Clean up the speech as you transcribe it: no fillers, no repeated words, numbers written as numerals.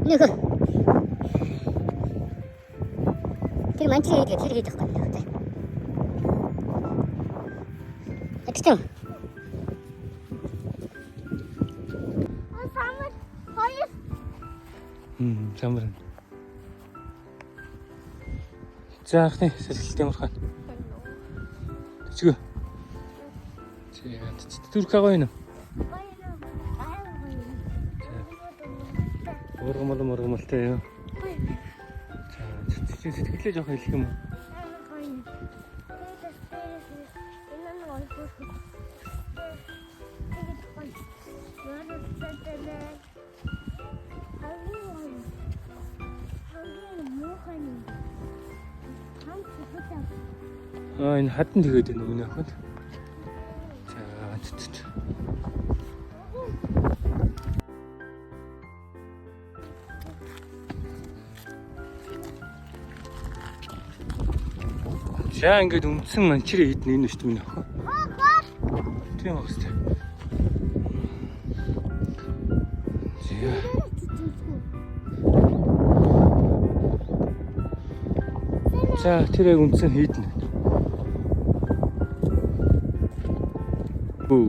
Нөхөө. Тэр манчрын хийдэг тэр хийдэг байхгүй юм. Тэгтэн. Самар хоёр. Самар. За анхны сэлгэлт ямар хан. Тэцгөө. За түрх гоё юм. Ургамал мургамалтай юу. За чи сэтгэлээ жоох хэлэх юм уу? Аа, энэ хадан тэгээд байна миний охин. За тэт. За, ингээд үндсэн манчрын хийдэн энэ шүү дээ, миний охин. Тийм баг хэвээр. За. За, тэр яг үндсэн хийдэн. Бүү.